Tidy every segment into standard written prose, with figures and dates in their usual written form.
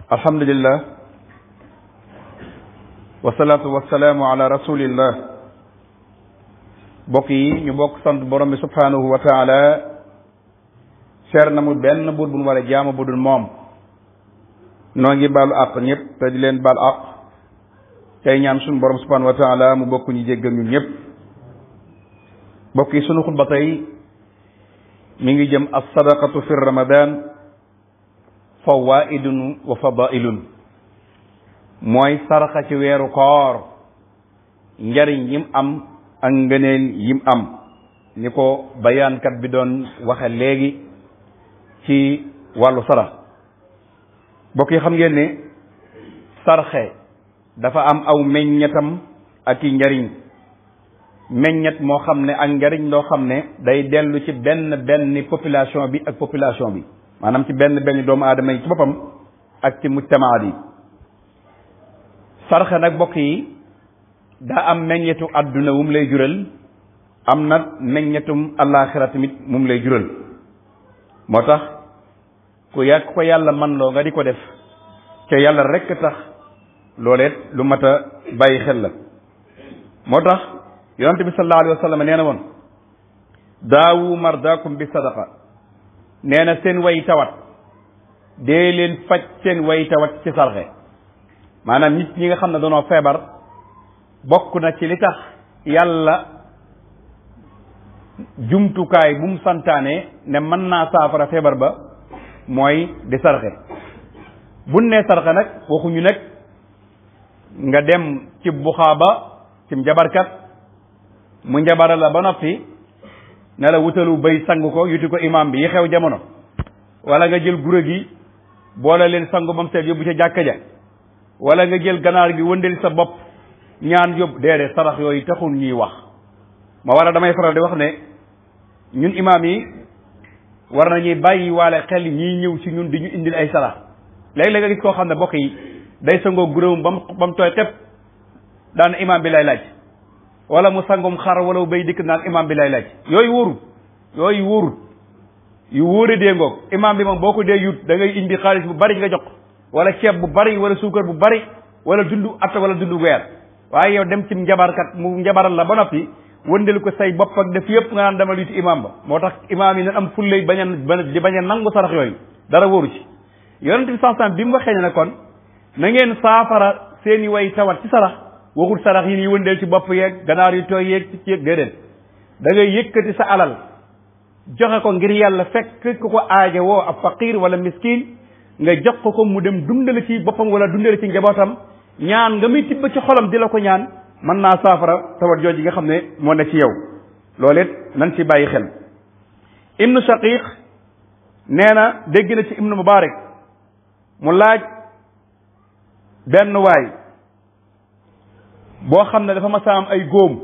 alhamdulillah wasalaatu wasalaamu ala rasulillah bokk yi ñu bokk sant borom bi subhanahu wa taala seer na mu benn buur bu nu war a jaamu bu dul moom noo ngi baalu àq ñëpp te di leen baal àq tey ñaan suñu borom subhanahu wa taala mu bokk ñu jéggal ñun ñëpp bokk yi sunu xutba tey mi ngi jëm as sadaqatu fi ramadan fawaidun wa fadailun mooy saraxa ci weeru koor njariñ yim am ak ngëneel yim am ni ko bayaankat bi doon waxe léegi ci wàllu sarax bokk yi xam ngeen ne sarxe dafa am aw meññetam ak i njariñ meññet moo xam ne ak njariñ loo xam ne day dellu ci benn population bi ak population bi maanaam ci benn doomu aadama yi ci boppam ak ci mujtamaat yi sarxe nag bokk yi daa am meññetu àdduna wum lay jural am na meññetum àllaaxira tamit mum lay jural moo tax ku yàgg ko yàlla man loo nga di ko def te yàlla rekk tax looleet lu mat a bàyyi xel la moo tax yonente bi sallallahu alayhi wa sallam nee na woon daawu mardaakum bi sadaqa nee na seen way tawat dee leen faj seen way tawat ci sarxe maanaam nit ñi nga xam ne dañoo feebar bokk na ci li tax yàlla jumtukaay bu mu santaane ne mën naa saafara feebar ba mooy di sarxe buñ ne sarxe nag waxuñu nag nga dem ci buxaaba ci njabarkat mu njabara la ba noppi ne la wutalu bay sang ko yuti ko imam bi yi xew jamono wala nga jël gura gi boole leen sangu bam seet yóbbu ca jàkka ja wala nga jël ganaar gi wëndeel sa bopp ñaan yóbbu déedéet sarax yooyu taxul ñuy wax ma war a damay faral di wax ne ñun imaam yi war nañuy bàyyi waale xel ñiy ñëw ci ñun di ñu indil ay sarax léeg-léeg nga gis koo xam ne bokk yi day sangoo guréwum ba mu tooy tepp daan imaam bi lay laaj wala mu sangum xar wala bay dikk naan imaam bi lay laaj yooyu wóorut yu wóore dee ngoog imaam bi moom boo ko dee yut da ngay indi xaalis bu bari nga jox wala ceeb bu bari wala suukar bu bari wala dundu atta wala dundu weer waaye yow dem ci njabarkat mu njabaral la ba noppi wëndeel ko say bopp ak def yëpp nga naan demal yuti imaam ba moo tax imaam yi nan am fullay bañ a nangu sarax yooyu dara wóoru ci yonente bi sansam bi mu waxee ne kon na ngeen saafara seeni way tawat ci sarax waxul sarax yi nii wëndeel ci bopp yeeg ganaar yu tooy yeeg ci yeeg déedéet da ngay yëkkati sa alal joxe ko ngir yàlla fekk ku ko aaja woo ab faqir wala miskin nga jox ko mu dem dundale ci boppam wala dundale ci njabootam ñaan nga muy tibb ci xolam di la ko ñaan mën naa saafara tawat jooju nga xam ne moo ne ci yow looleet nan ci bàyyi xel ibnu shaqiq nee na dégg na ci ibnu mubarak mu laaj benn waay boo xam ne dafa mas a am ay góom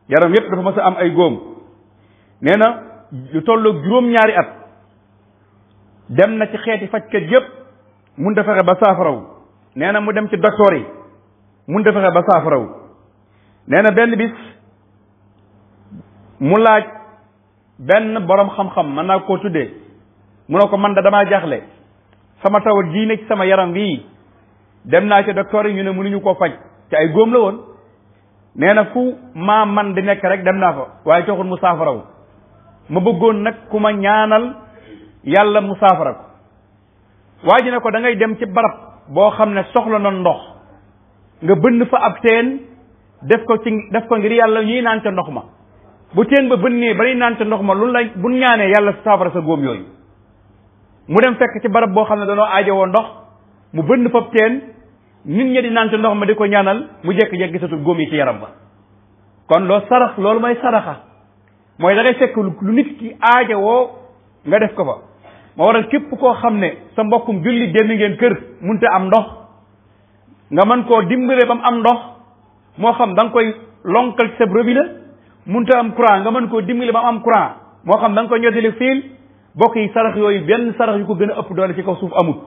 yaram yépp dafa mas a am ay góom nee na lu tolloog juróom-ñaari at dem na ci xeeti fajkat yépp mun da fexe ba saafaraw nee na mu dem ci docteur yi mun da fexe ba saafaraw nee na benn bis mu laaj benn borom xam-xam mën naa koo tuddee mu ne ko man da damaa jaaxle sama tawat jii nekk ci sama yaram bii dem naa ci docteur yi ñu ne mënuñu koo faj ci ay góom la woon nee na fu maa man di nekk rek dem naa fa waaye taxul mu saafaraw ma bëggoon nag ku ma ñaanal yàlla mu saafara ko waa ji ne ko da ngay dem ci barab boo xam ne soxla na ndox nga bënn fa ab teen def ko ngir yàlla ñuy naan ca ndox ma bu teen ba bënnee ba ñuy naan ca ndox ma lu la bu ñaanee yàlla saafara sa góom yooyu mu dem fekk ci barab boo xam ne danoo aajowoo ndox mu bënn fa teen nit ñi di naan ca ndox ma di ko ñaanal mu jekki-jekki gisatul góom yi ci yaram ba kon loo sarax loolu mooy saraxa mooy da ngay fekk lu nit ki aajowoo nga def ko fa moo waral képp koo xam ne sa mbokkum julli génn ngeen kër munte am ndox nga mën koo dimbale ba mu am ndox moo xam da nga koy lonkal ci sa robinet munte am courant nga mën koo dimbale ba mu am courant moo xam da nga koy ñoddili fiil bokk yi sarax yooyu benn sarax yu ko gën a ëpp doole ci kaw suuf amut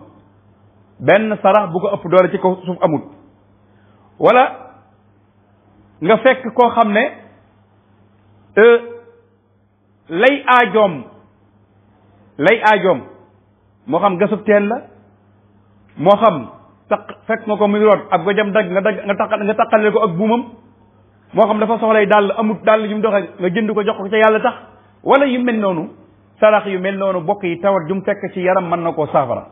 benn sarax bu ko ëpp doole ci kaw suuf amut wala nga fekk koo xam ne lay aajoom moo xam gasub teen la moo xam fekk nga ko muy root ab ko jam dagg nga taqale ko ak buumam moo xam dafa soxlay dàll amut dàll yu mu doxe nga jënd ko jox ko ca yàlla tax wala yu mel noonu sarax yu mel noonu bokk yi tawat jum fekk ci yaram mën na koo saafara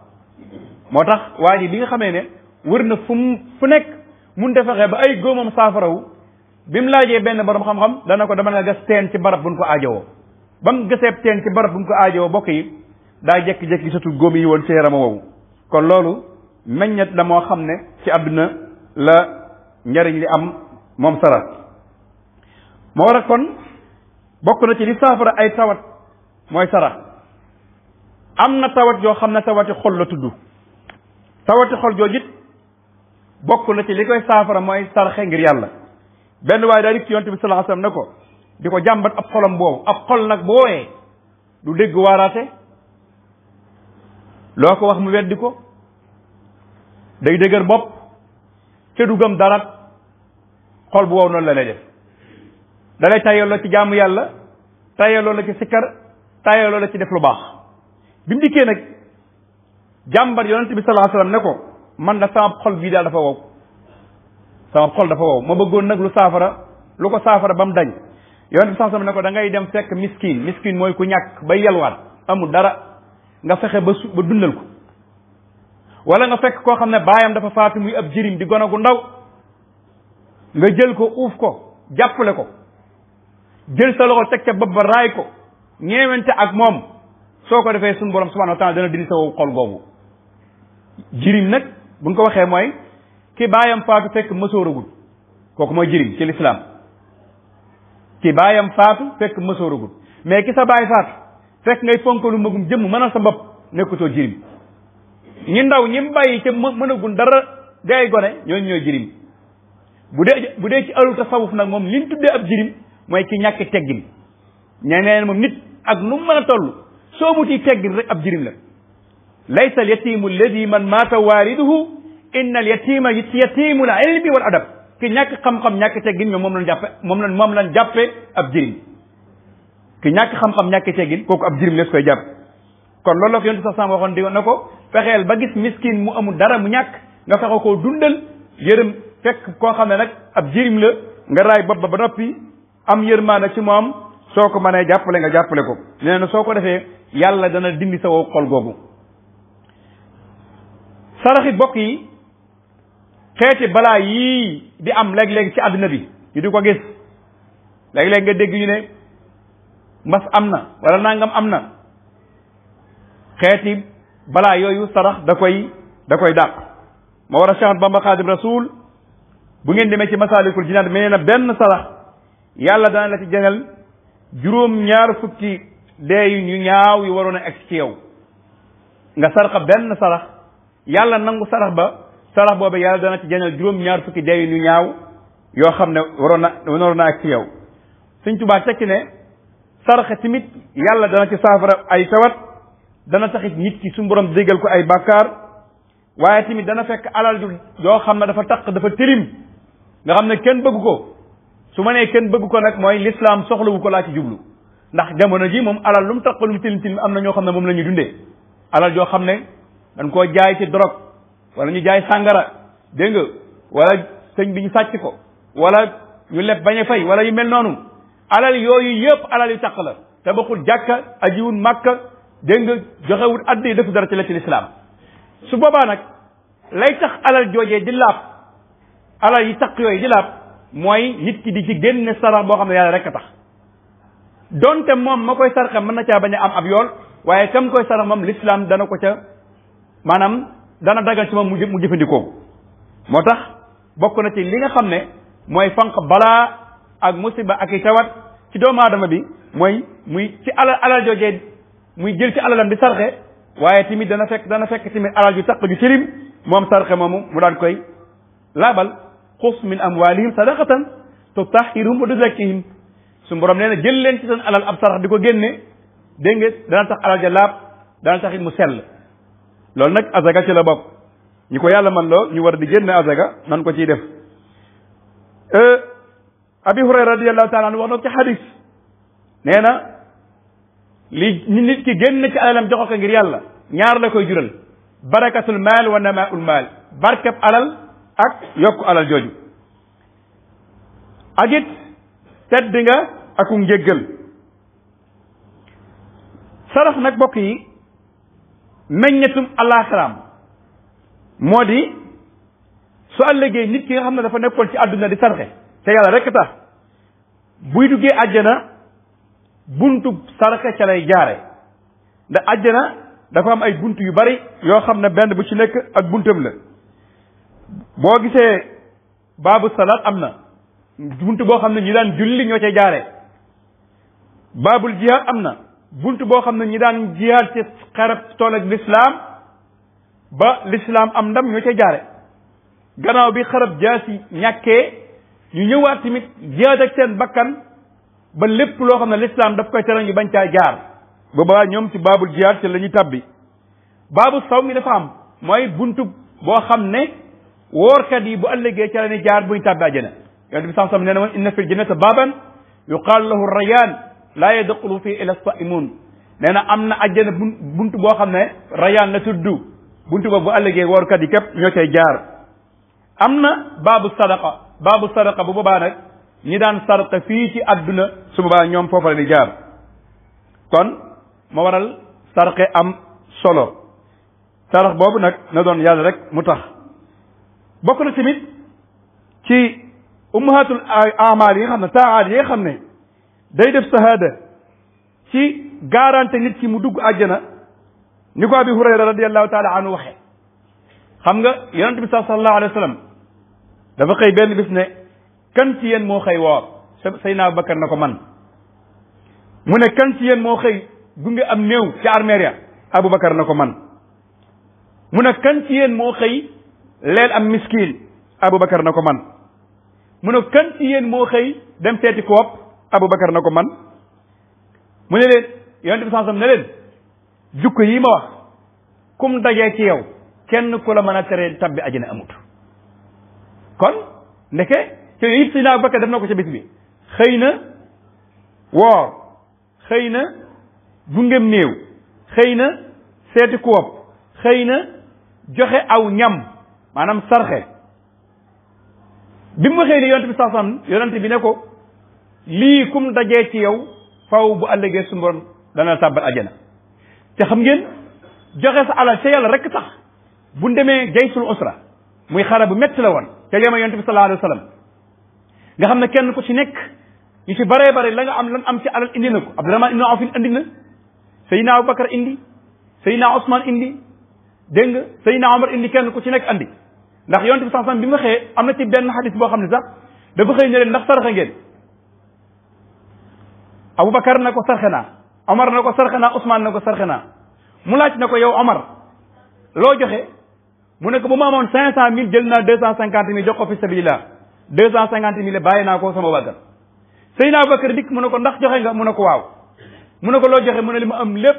moo tax waa ji bi nga xamee ne wër na fu nekk mun te fexe ba ay góomam saafarawu bi mu laajee benn borom xam-xam dana ko dama nga gas teen ci barab buñ ko aajowoo ba mu gaseeb teen ci barab buñ ko aajowoo bokk yi daa jekki-jekki satu góom yi woon ci yaram woowu kon loolu meññet la moo xam ne ci àdduna la njariñ li am moom sarax moo war a kon bokk na ci li saafara ay tawat mooy sarax am na tawat yoo xam ne tawati xol la tudd tawati xol joojit bokk na ci li koy saafara mooy sarxe ngir yàlla benn waaye daa dik ci yonte bi sallallahu alayhi wasallam ne ko di ko jàmbat ab xolam boobu ab xol nag bu wooyee du dégg waaraate loo ko wax mu weddi ko day dëgër bopp ca du gëm dara xol bu wow noonu la lay def da lay tayaloo ci jaamu yàlla tayaloo la ci sikkar tayaloo la ci def lu baax bi mu dikkee nag jàmbat yonente bi sallallahu alayhi wasallam ne ko man da sama xol bii daal dafa wow sama xol dafa wow ma bëggoon nag lu ko saafara ba mu dañ yonente bi sallallahu alayhi wasallam ne ko da ngay dem fekk miskin mooy ku ñàkk ba yelwaat amul dara nga fexe ba dundal ko wala nga fekk koo xam ne baayam dafa faatu muy ab jirim di gone gu ndaw nga jël ko uuf ko jàppale ko jël sa loxo teg ca bopp ba raay ko ñeewante ak moom soo ko defee suñu borom subhanahu wa ta'ala dana dindi sa wow xol googu jirim nag buñ ko waxee mooy ki baayam faatu fekk mësooragul kooku mooy jirim ci lislaam ki baayam faatu fekk mësooragul mais ki sa baay faatu fekk ngay fonkalu magum jëmm mënal sa bopp nekkutoo jirim ñi ndaw ñi mu bàyyi ca mënagul dara di ay gone ñooñu ñooy jirim bu dee ci alu tasawuf nag moom liñ tuddee ab jirim mooy ki ñàkk teggin ñeneen moom nit ak nu mu mën a toll soo muti teggin rek ab jirim la laysa al yatimu alladi man maata waaliduhu inna al yatima yatimu al ilmi wal adab ki ñàkk xam-xam ñàkk teggin ñoom moom lañ jàppe ab jirim ki ñàkk xam-xam ñàkk teggin kooku ab jirim lees koy jàpp kon loolu la ko yonent sax sama waxoon di na ko fexeel ba gis miskin mu amul dara mu ñàkk nga fexe koo dundal yërëm fekk koo xam ne nag ab jirim la nga raay bopp ba noppi am yërmaana ci moom soo ko mënee jàppale nga jàppale ko nee na soo ko defee yàlla dana dindi sa wow xol googu saraxi bokk yi xeeti balaa yii di am léeg-léeg ci àdduna bi ñu di ko gis léeg-léeg nga dégg ñu ne mbas am na wala nangam am na xeeti balaa yooyu sarax da koy dàq moo war a Cheikh Bamba Xaadim Rasul bu ngeen demee ci Masaalikul Jinaan nee na benn sarax yàlla dana la ci jëngal juróom-ñaar fukki dee yu ñaaw yu waroon a egg ci yow nga sarxa benn sarax yàlla nangu sarax ba sarax boobu yàlla dana ci jëngal juróom-ñaar fukki dee yu ñaaw yoo xam ne waroon na egg ci yow Sëñ Tuubaa tekki ne saraxe tamit yàlla dana ci saafara ay tawat dana taxit nit ki suñu borom déggal ko ay bàkkaar waaye tamit dana fekk alal yoo xam ne dafa taq dafa tilim nga xam ne kenn bëgg ko su ma nee kenn bëgg ko nag mooy l'islam soxlawu ko laa ci jublu ndax jamono ji moom alal lu mu taq lu mu tilim tilim am na ñoo xam ne moom la ñuy dundee alal yoo xam ne dañ koo jaay ci drogue wala ñu jaay sàngara dégg nga wala sëñ bi ñu sàcc ko wala ñu leb bañ a fay wala yu mel noonu alal yooyu yëpp alal yu taq la te bokkul jàkka ajiwul màkka dégg nga joxewul addi def dara ci la ci lislaam su boobaa nag lay tax alal joojee di laab alal yi taq yooyu di laab mooy nit ki di ci génne sarax boo xam ne yàlla rek a tax donte moom ma koy sarxe mën na caa bañ a am ab yool waaye kam koy sarax moom l'islam dana ko ca maanaam dana dagal ci moom mu jëfandikoo moo tax bokk na ci li nga xam ne mooy fanq balaa ak musiba ak i tawat ci doomu aadama bi mooy muy ci alal joojee muy jël ci alalam di sarxe waaye tamit dana fekk tamit alal ju taq ju tilim moom sarxe moomu mu daan koy laabal xus min amwalihim sadaqatan tutahhiruhum wa tuzakkihim su borom nee na jël leen ci seen alal ab sarax di ko génne dégg nga dana tax alal ja laab dana tax it mu sell loolu nag azaga ci la bopp ñi ko yàlla man loo ñu war di génne azaga nan ko ciy def abi hurayra radiyallahu taala anhu wax na ci xadis nee na li nit ki génn ci alalam jox ko ngir yàlla ñaar la koy jural barakatul maal wa namaul maal barkeb alal ak yokku alal jooju ak it tedd nga aku njéggal sarax nag bokk yi meññetum alaxiraam moo di su àllëgee nit ki nga xam ne dafa nekkoon ci àdduna di sarxe te yàlla rek tax buy duggee àjjana buntu sarxe ca lay jaare ndax àjjana dafa am ay bunt yu bari yoo xam ne benn bu ci nekk ak buntam la boo gisee baabu salaat am na bunt boo xam ne ñi daan julli ñoo cay jaare baabul jihaad am na bunt boo xam ne ñi daan jihaad ci xarab tool ak lislaam ba lislaam am ndam ñoo cay jaare gannaaw bi xarab jaasi ñàkkee ñu ñëwaat tamit jihaad ak seen bakkan ba lépp loo xam ne lislaam daf koy tere ñu bañ caa jaar boobaa ñoom ci baabul jihaad ci la ñuy tabbi baabu saw mi dafa am mooy buntu boo xam ne woorkat yi bu ëllëgee ca la ñuy jaar buñ tàbbi àjjana yonent bi sax sam nee na woon inna fil jannati baaban yuqaalu lahu rayaan laa yadxulu fii illa saimun nee na am na àjjana buntu boo xam ne rayaan la tudd buntu boobu bu ëllëgee woorkat yi képp ñoo cay jaar am na baabu sadaqa bu boobaa nag ñi daan sarqa fii ci àdduna su boobaa ñoom foofa la di jaar kon moo waral sarxe am solo sarax boobu nag na doon yàlla rek mu tax bokk na tamit ci ummahatul amal yi nga xam ne taaat yi nga xam ne day def sahaada ci garanté nit ki mu dugg àjjana ni ko abi hurayra radiallahu taala anhu waxe xam nga yonente bi sallallahu alayhi wa sallam dafa xëy benn bis ne kan ci yéen moo xëy woor Seydina Abubakar na ko man mu ne kan ci yéen moo xëy gunge am néew ci armeer ya Abubakar na ko man mu ne kan ci yéen moo xëy leel am miskin Abubakar na ko man mu ne kan ci yéen moo xëy dem seeti ko wopp Abubakar na ko man mu ne leen yonente bi sansam ne leen jukko yi ma wax kum dajee ci yow kenn ku la mën a tere tabbi ajina amut kon ndeke te it Seydina Abubakar def na ko ca bis bi xëy na woor xëy na gungem néew xëy na seeti ku wopp xëy na joxe aw ñam maanaam sarxe bi mu waxee ni yonente bi saasam yonente bi ne ko lii kum dajee ci yow faw bu àllëgee su borom dana tàbbal ajana te xam ngeen joxe sa alal ca yàlla rek tax bu demee jaysul usra muy xare bu metti la woon te yema yonente bi sallallahu alayhi wa sallam nga xam ne kenn ku ci nekk ñu ci baree bare la nga am lan am ci alal indi na ko Abdurahman ibnu Awf indi na Seydina Abubakar indi Seydina Ousmane indi dégg nga Seydina Omar indi kenn ku ci nekk andi ndax yonente bi sallallahu alayhi wa sallam bi mu waxee am na ci benn xadis boo xam ne sax dafa xëy ne leen ndax sarxe ngeen Abubakar na ko sarxe naa Omar na ko sarxe naa Ousmane na ko sarxe naa mu laaj na ko yow Omar loo joxe mu ne ko bu ma amoon 500,000 jël naa 250,000 jox ko fi sabilillah 250,000 bàyyi naa ko sama wàggal Seydina Abubakar dikk mu ne ko ndax joxe nga mu ne ko waaw mu ne ko loo joxe mu ne li ma am lépp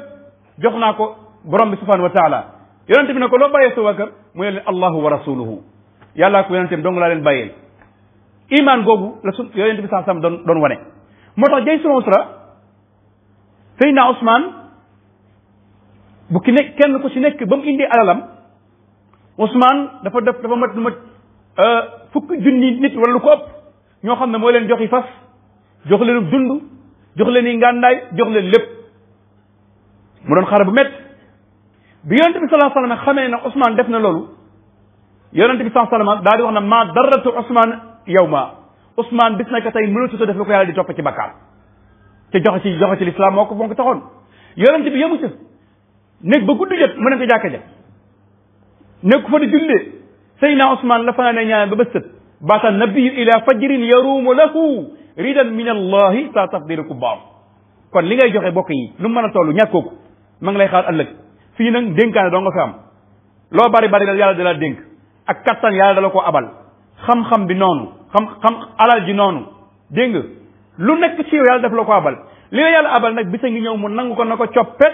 jox naa ko borom bi subhanahu wa taala yonente bi ne ko loo bàyyee sa wàggal mu ne leen allahu wa rasuluhu yàllaa ko yonente bi dong laa leen bàyyeel iman googu la su yonente bi saa sam doon wane moo tax jay sul usra Seydina Ousmane bu ki nekk kenn ku ci nekk ba mu indi alalam Ousmane dafa mat lu mat fukki junni nit wala lu ko ëpp ñoo xam ne moo leen joxi fas jox leen dund jox leen i ngàndaay jox leen lépp mu doon xare bu métti bi yonente bi sallallahu alayhi wasallam xamee ne Ousmane def na loolu yonente bi sallallahu alayhi wasallam daal di wax ne maa darratu Ousmane yawma Ousmane bis na ko tey mënatu def lu ko yàlla di topp ci bakkaar te joxe ci lislaam moo ko taxoon yonente bi yemu ca nekk ba guddi jot mu ne ko jàkka ja nekk fa di jullee Seydina Ousmane la fanaa ne ñaan ba bët sët baata nabiyu ila fajrin yaruumu lahu ridan min allahi sa tafdilu kubbaam kon li ngay joxe bokk yi lu mu mën a toll ñàkkoo ko ma ngi lay xaar ëllëg fii nag dénkaane doo nga fi am loo bari bari dal yàlla dala dénk ak kattan yàlla dala ko abal xam-xam bi noonu xam alal ji noonu dégg nga lu nekk ci yow yàlla def la ko abal li la yàlla abal nag bisa ngi ñëw mu nangu ko na ko coppet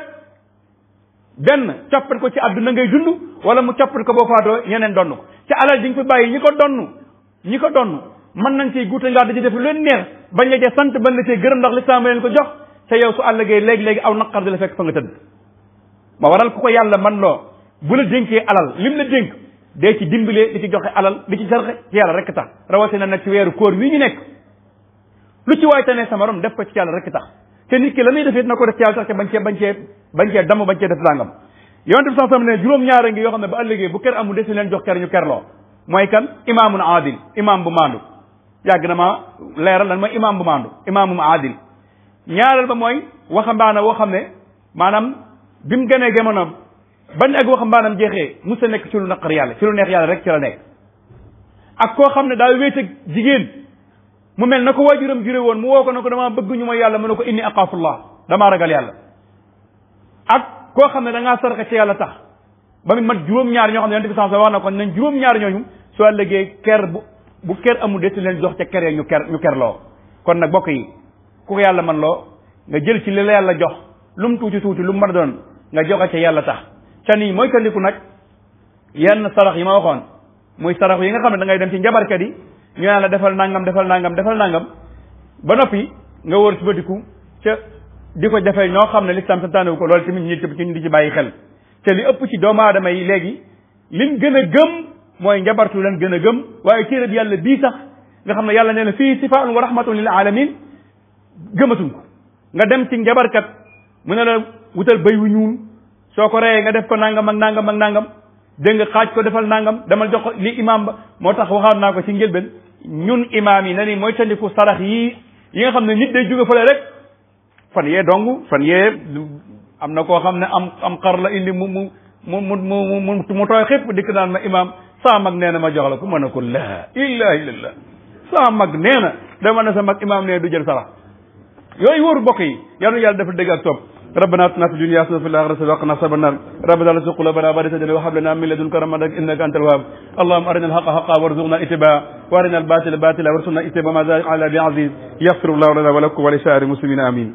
benn coppet ko ci àdduna ngay dund wala mu coppet ko boo faatoo ñeneen donn ko ci alal ji nga fi bàyyi ñi ko donn mën nañ ciy guute ngaa dañuy def lu leen neex bañ la cee sant bañ la cee gërëm ndax lislaam leen ko jox te yow su àllëgee léegi-léegi aw naqar di la fekk fa nga tëdd ma waral ku ko yàlla man loo bu la dénkee alal lim la dénk dee ci dimbalee di ci joxe alal di ci sarxe ci yàlla rek tax rawatina nag ci weeru koor wi ñu nekk lu ci waay tane sa morom def ko ci yàlla rek tax te nit ki la muy def it na ko def ci yàlla tax te bañ cee damm bañ cee def sàngam yonent bi sax sam ne juróom-ñaara ngi yoo xam ne ba ëllëgee bu ker amul desi leen jox ker ñu kerloo mooy kan imaamun aadil imaam bu maandu yàgg na ma leeral lan mooy imaam bu maandu imaamum aadil ñaareel ba mooy waxambaana woo xam ne maanaam bi mu gënee jamono bañ ak waxambaanam jeexee mos a nekk ci lu naqar yàlla ci lu neex yàlla rek ci la nekk ak koo xam ne daa wéet ak jigéen mu mel na ko waajuram juré woon mu woo ko ne ko damaa bëgg ñu mooy yàlla mu ne ko inni aqaafullah damaa ragal yàlla ak koo xam ne da ngaa sarxe ci yàlla tax ba mu mat juróom-ñaar ñoo xam ne yonent bi sallallahu alayhi wasallam wax na ko nañ juróom-ñaar ñooñu soo ëllëgee ker bu ker amul des leen jox ca ker ya ñu kerloo kon nag bokk yi ku ko yàlla man loo nga jël ci li la yàlla jox lu mu tuuti tuuti lu mu mën a doon nga joxe ca yàlla tax ca nii mooy tandiku nag yenn sarax yi ma waxoon muy sarax yi nga xam ne da ngay dem ci njabarkat yi ñu naan la defal nangam defal nangam defal nangam ba noppi nga wër ci batiku ca di ko defee ñoo xam ne lislaam santaane ko loolu tamit ñu di ci bàyyi xel te li ëpp ci doomu aadama yi léegi liñ gën a gëm mooy njabartu leen gën a gëm waaye téere bi yàlla bii sax nga xam ne yàlla nee na fii sifaa'un wa rahmatun lil alamin gëmatuñ ko nga dem ci njabarkat mu ne la wutal béy wu ñuul soo ko reyee nga def ko nangam ak nangam ak nangam dégg nga xaaj ko defal nangam demal jox ko li imam ba moo tax waxaat naa ko ci njëlbeen ñun imam yi na ni mooy tandiku sarax yi nga xam ne nit day jóge fële rek fan yee am na koo xam ne am xar la indi mu tooy xépp dikk naan ma imam saa mag nee na ma jox la ko mën a ko la ilaha illallah saa mag nee na dama ne sa mag imam nee du jël sarax yooyu wóoru bokk yi yal na yàlla dafa dégg ak topp ربنا اتنا في الدنيا حسنه وفي الاخره حسنه وقنا عذاب النار ربنا لا تزغ قلوبنا بعد إذ هديتنا وهب لنا من لدنك رحمة انك انت الوهاب اللهم ارنا الحق حقا وارزقنا اتباعه وارنا الباطل باطلا وارزقنا اجتنابه ما ذلك على بعزيز يغفر الله لنا ولكم ولسائر المسلمين امين